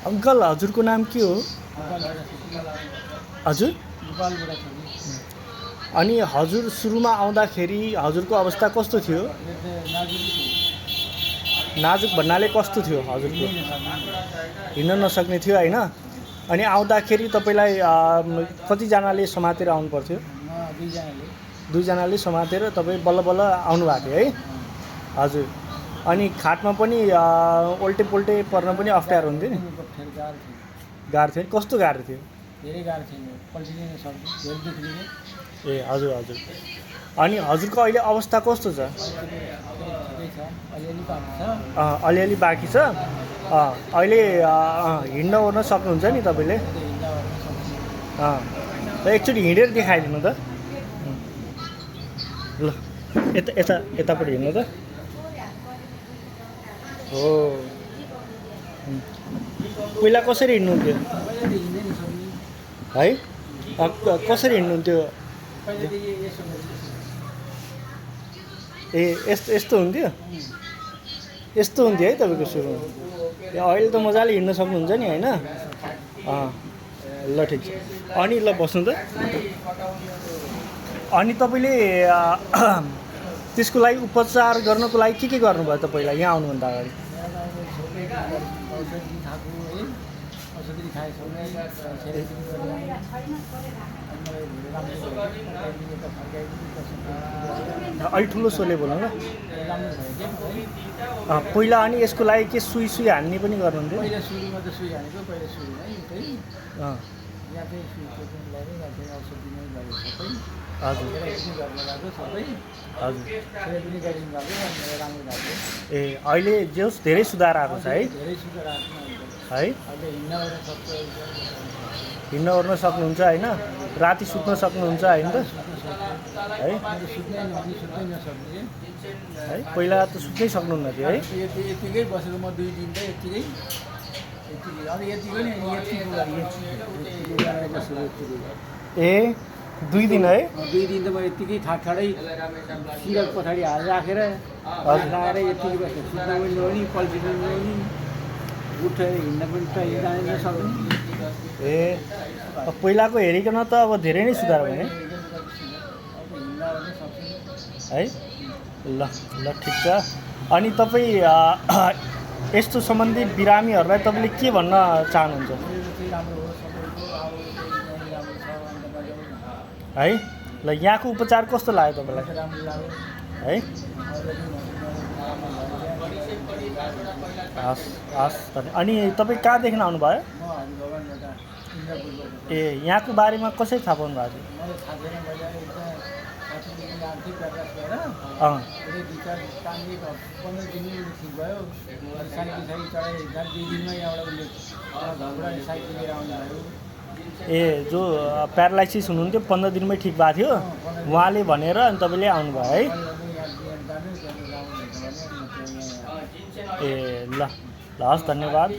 Uncle हजुरको नाम के हो? हजुर? अनि हजुर सुरुमा आउँदाखेरि हजुरको अवस्था कस्तो थियो? नाजुक भन्नाले कस्तो थियो हजुरको? हिँड्न नसक्ने थियो हैन? अनि आउँदाखेरि तपाईलाई कतिजनाले समातेर आउनु पर्थ्यो? दुईजनाले समातेर तपाईँ बल्ल बल्ल आउनु भएको थियो है? हजुर। अनि खाटमा पनि उल्टे पुल्टे पर्न पनि अप्ठ्यारो हुन्थ्यो नि? गाह्रो थियो। कस्तो गाह्रो थियो? धेरै गाह्रो थियो, पल्टिनै नसक्ने, धेरै दुख्ने। ए हजुर हजुर। अनि हजुरको अहिले अवस्था कस्तो छ? अलिअलि बाँकी छ। अहिले हिँड्न ओर्न सक्नुहुन्छ नि तपाईँले? त एकचोटि हिँडेर देखाइदिनु त। ल यतापट्टि हिँड्नु त। हो पहिला कसरी हिँड्नुहुन्थ्यो है? कसरी हिँड्नुहुन्थ्यो? ए यस्तो हुन्थ्यो? यस्तो हुन्थ्यो है तपाईँको सुरुमा? अहिले त मजाले हिँड्न सक्नुहुन्छ नि होइन? ल ठिक छ। अनि ल बस्नु त। अनि तपाईँले त्यसको लागि उपचार गर्नको लागि के गर्नुभयो त पहिला यहाँ आउनुभन्दा अगाडि? अलि ठुलो स्वरले बोल्नु ल। पहिला अनि यसको लागि के सुई हान्ने पनि गर्नुहुन्थ्यो? पहिला सुरुमा त सुई हानेको, पहिला सुरुमा यहाँ चाहिँ सुई चोक्नु लाग्यो, यहाँ चाहिँ औषधि नै गरेको सबै। हजुर गर्न लाग्यो सबै। हजुर पनि गरिनु लाग्यो, राम्रो लाग्यो। ए अहिले जोस् धेरै सुधार आएको छ है? धेरै सुधार आएको है? अहिले हिँड्न ओर्न सक्नुहुन्छ होइन? राति सुत्न सक्नुहुन्छ होइन त? है? सुत्नै नसक्ने है पहिला त सुत्नै सक्नुहुन्न थियो है? यतिकै बसेको म 2 दिन त यतिकै अनि यतिकै नि ए 2 दिन है? 2 दिन त म यतिकै ठाडै सिरक पछाडि हालेर राखेर यतिकै बसेँ। सुत्न पनि नहुने, पल्टिन पनि नहुने, उठेर हिँड्न पनि जानै नसक्ने। ए पहिलाको हेरिकन त अब धेरै नै सुधार भयो है? ल ठिक छ। अनि तपाईँ यस्तो सम्बन्धी बिरामीहरूलाई तपाईँले के भन्न चाहनुहुन्छ है? ल यहाँको उपचार कस्तो लाग्यो तपाईँलाई है? हस् हस्। अनि तपाईँ कहाँदेखि आउनुभयो? ए यहाँको बारेमा कसरी थाहा पाउनु भएको थियो? ए जो प्यारालाइसिस हुनुहुन्थ्यो 15 दिनमै ठिक भएको थियो उहाँले भनेर अनि तपाईँले आउनुभयो है? ए ल हस् धन्यवाद।